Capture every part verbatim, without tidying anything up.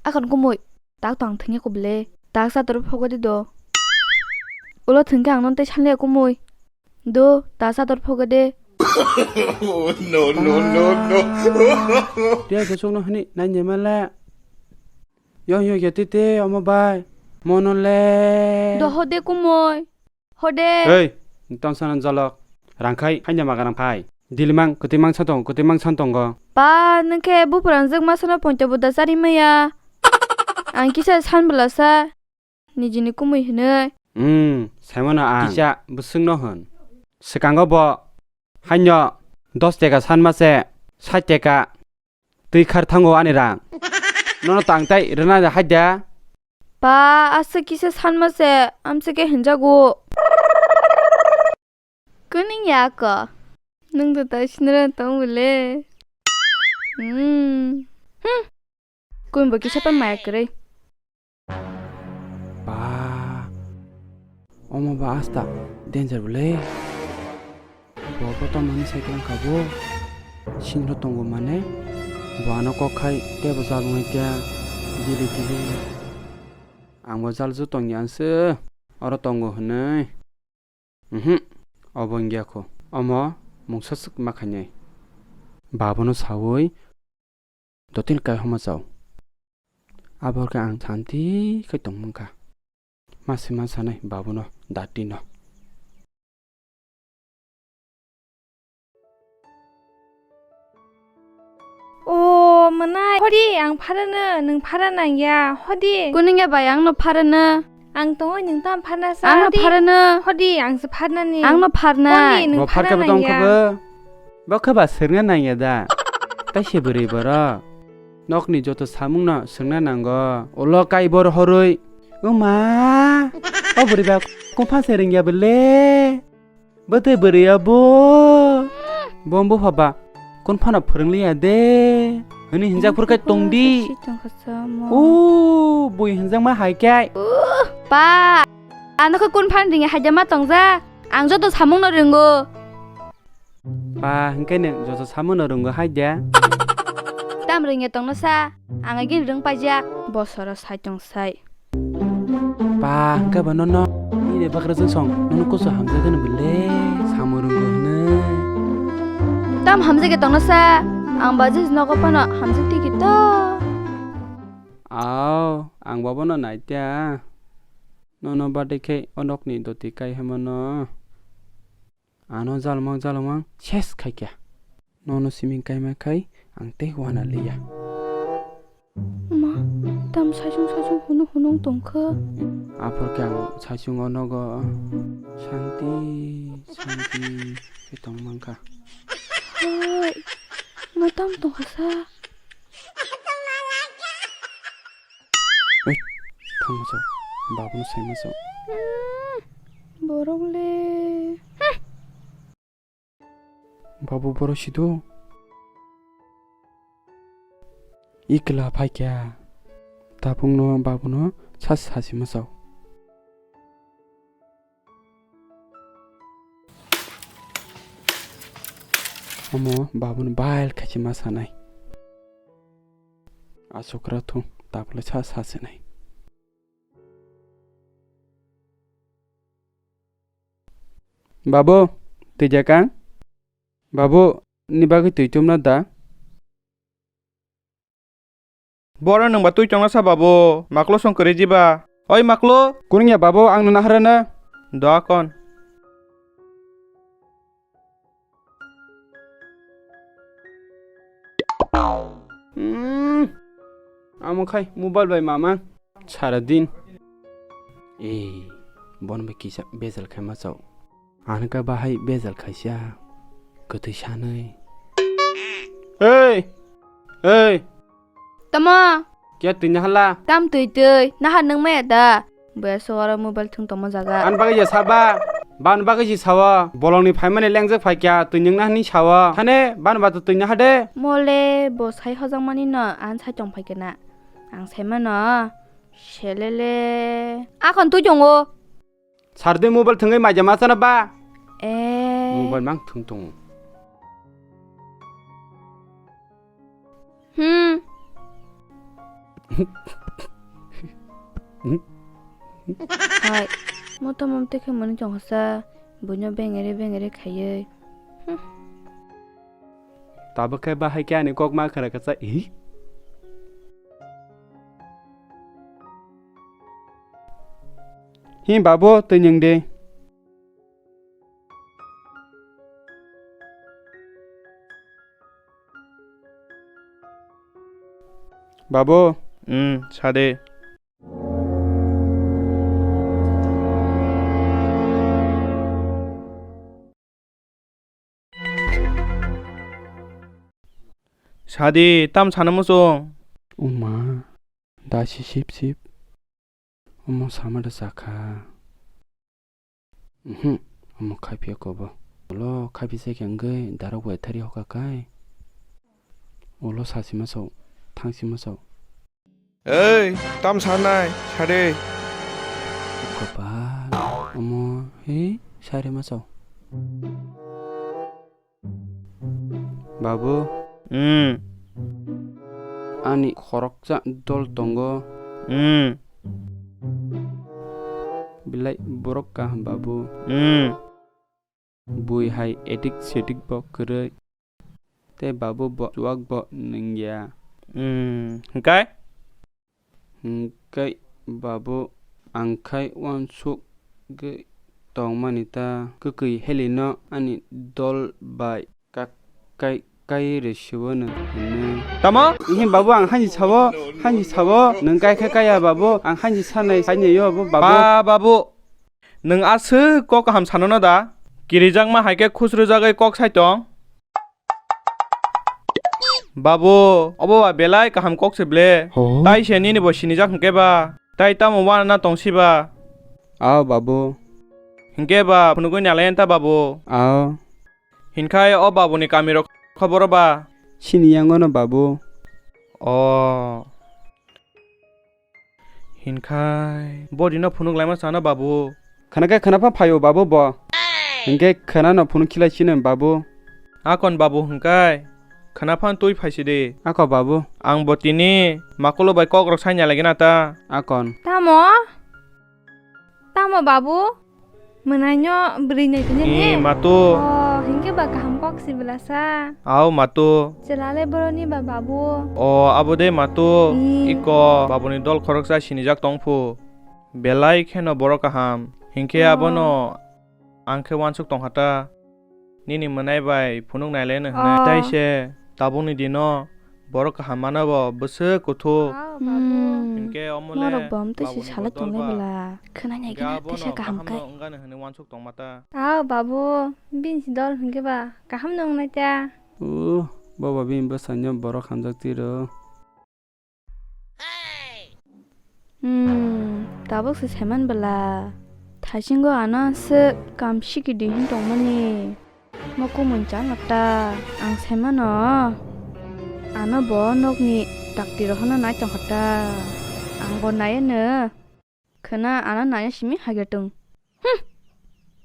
Akan kumui. Tak tang thengya kubule. Tak sator phoga de do. Ulo thengke ang non tei sanle kumui. Do, ta sator phoga de. No, no, no, no. Dia ke sungno hani nanya mala. Yo, yo, ya tete, omo bai. Mono le. Do hode kumoi. Hode. Hey, tong sanan jalok. Rangkhai, hanya maga rangkhai. Dilimang, kutimang satong, kutimang santong go. Pa, nengke bu prangjak masano ponto buda sari maya. Ang kisa san belasa. Nijini kumui hinwi. Hmm, saimano ang kisa bwswkno hwn. Swkango bo haino dos teka sanma se, sait teka twi khar thango ani rang. Nono tang tai rwna haida. Pa, aswk kisa sanma se, amswk khe hinjago. Kuning ya ako. Nung to ta sinra tong bole. Hmm. Hmm. Kun bo kisa pa maya kwrwi. Ba. Omo ba asta danger bole. Bo bo to mani cycle ka bo. Sinro tongo mane. Bo ano kok khai tebo jal wngkha dili dili. Ang bo jal ju tong ya se. Oro tongo hwnwi. Mhm, obo wngya kho. Omo mungsa swk ma khainai. Babono saui dotil kai homa chao. Abor khe ang santi khai tong mankha. Ma se ma sanai babono dati no. O mwnai, hodi ang pharano, nwng phara nangya, hodi. Kuningya bai, angno pharano. Ang tongwi nwng tam pharna sa, angno hodi. Pharano. Hodi, ang se pharnani. Angno pharna. Hodi, nwng bo phara pharka bo tong nangya. Kha bo. Bo kha ba swrwngna nangya da. Tai se bwrwi borok. Nokni joto samungno swngna nango. Ulo kaibor horwi. O ma. O bwrwi ba kumpha se rwngya bwle. Bwtwi bwrwi abo. Bo bupha ba kun phano phwrwng liya de. Hwnwi hinjak phuru khe tong di. Si tong kha samo. O bui hinjak ma hai khe. Pa. Ano khe kun phan ringi hai de ma tong ja. Ang joto samung no ringo. Pa hwnkhe nw joto samung no ringo hai de. Tam ringya tong no sa. Ang agin rwng paijak. Bosoro sai tong sai. Pa, hwnkhe ba nono nini bakrajwk song, nono kusu hamjakgani bwle, samung rwngwi hwnwi. Tam hamjakya tongna sa, ang ba jis nogo phano hamjak tiki to. Aw, ang bobono naitya. Nono bade khe o nokni doti kai hwnmano. Ano jalmang jalmang ses khaikya. Nono siming kaima khai ang tei wana liya. Ma, tam saichung saichung hunu hunung tongkha. Aphor khe ang saichung o nogo santi santi khe tong mankha. Hai, ma tam tongkha sa. Ei, thangma chao. Babono saima chao. Hmm, borok le. Babu borok sido. Ikla phaikya. Tabukno babuno sas sasi machao. Omo babuno bail khachi ma sanai. Asukra thung tabukle sa sasinai. Babu, twi jakang? Babu, ni bagwi twi chumna da? Boro nwng ba twi chongna sa babu, maklo song kwrwi jiba. Oi maklo. Kunungya babu, ang nuna harana. Doa kon. Hmm. Amo khai mobile bai mama. Sara din. Ei, bon bai kisa bejal khaima chao. Ang kha bahai bejal khaisa. Kwtwi sanwi. Ei! Ei! Tamo? Kya twi nahala? Tam twi twi. Naha nung maya da? Boya so oro mobile thung tongma jaga. An bagwi ya saba? Ban bagwi si sawa. Bolongni phaimani lengjak phaikya twi nung nahani sawa. Thane ban ba twi nahade? Mole bo sai hojak mani no an sai tong phaikya na. Ang sai mano. Selele. Akhon twi tongo. Sardi mobile thwngwi maija machana ba? Eh. Mobile mang thwng tongo. Hmm. Hai, motom motom khe mwnwi tongsa, buino bengere bengere khaiwi. Hmm. Tabuk khe bahai khe ani kok ma khna kasa, ih? Hi babu, twi nwng de. Babu. Hmm, sa de. Sadi, tam sana muchung. Uma, da si sip sip. Omo sama da sakha. Mhm, omo khapia kobo. Ulo khapisa khe wngwi darok bai thari hoka kai. Ulo sasi masao, thangsi masao. Ei, tam sanai, sade. Kopal, omo, hei, sare masao. Babu. Hmm. Ani khoroksa dol tongo. Hmm. Belai borok kaham, babu. Hmm. Bui hai edik sedik bo kwrwi. Tei babu bo chuwak bo nungya. Hmm, hwnkhe? Hwnkhe babu, ang khai uansukgwi tongmani ta kwkwi helino ani dol bai kak-, kai, kai rwsiwano hwnwi. Tamo? Ihi babu, ang hanji sabo, hanji sabo, nwng kai khe kaya babu, ang hanji sanai, sanai yo bo babu. Ba, babu. Nwng aswk kok kaham sanono da? Kirijakma hai khe khusrwjagwi kok sai tong? Babu, obo ba belai kaham kok se ble. Ho? Tai se nini bo sinijak hwnkhe ba? Tai tamo uanana tong si ba? Ao, babu. Hwnkhe ba phunugwi nalai ta, babu? Ao. Hinkhai o babuni kamirok khoboro ba? Sini yangono, babu. O. Hinkhai, bodino phunuk laima sana, babu. Khana khe khana pha phaio, babu, bo. Hinkhe khana no phunuk khilai sino, babu. Akon, babu, hinkhai. Khana phan twi phaisi di. Ako, babu. Ang bo tini makulo bai kok rok saina lagi na ta. Akon. Tamo? Tamo, babu? Mwnaino bwrwi nai tini Ee, ni? Matu. Oh, hinkhe ba kaham kok si bwlasa. Au, Matu. Chwla le boroni ba babu. Oh, abo de Matu. Ee. Iko babuni dol khoroksa sinijak tongphu. Belai kheno borok kaham. Hinkhe Oh. Abono ang khe uansuk tongkha ta. Nini mwnai bai phunuk nailai no hwnwi. Oh. Tai se tabukni dino borok kaham mano bo bwswk kuthuk. Wow, babu. Hmm. Hinkhe omo le norok bo amtwi si babuni salai bo dol tongnai ba. Bwla. Khwnai nai Hinkhe gana abono teisa kaham kaham kai. No wngani hwnwi uansuk tongma ta. Aw, babu, bini si dol hinkhe ba kaham no wngnai ta. Uh, bobo bini bwsano borok hamjak tiro. Hmm, tabuk se saiman bwla. Thaisingo ano se kam sikidi hin tongmani. Mo kumui chano ta. Ang saimano. Ano bo nokni dakti rohorno nai tongkha ta. Ang bo naiya no. Khwna ano naiya simi haiger tong. Hmm.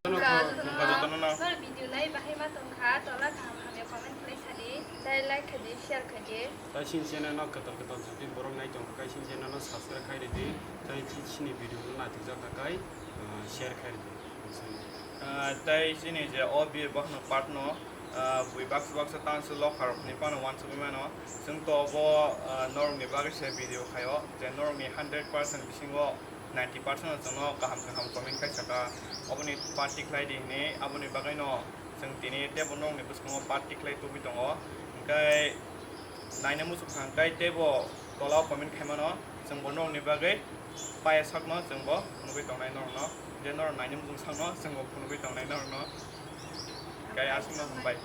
Jotono no. Video nai bahai ma tongkha, tola kaham hamya comment khlai sadi, tei like khaidi, share khaidi. Tei sini channel no kwtal kwtal jodi borok nai tongkha, sini channel no subscribe khai ridi, tei sini video no naithokjak kha kai, ah, share khai ridi. Ah, tei sini je o biri bokhno part no, ah, bui baksa baksa tang se lokha rok ni phano uansugui mano. Chwng to obo, ah, norok ni bagwi se video khaio, je norok ni hundred percent bisingo ninety percent no chwngno kaham kaham comment khai saka. Oboni party khlai di hinwi, aboni bagwino chwng tini teibo norokni bwskango party khlai tubui tongo. Hwnkhe naina muchung kha hwnkhe teibo tolao comment khaimano, chwngbo norokni bagwi paya sakno chwngbo phunugwi tongnai norokno. Je norok naina muchung sakno chwngbo phunugwi tongnai norokno. Hwnkhe aswkno hambai.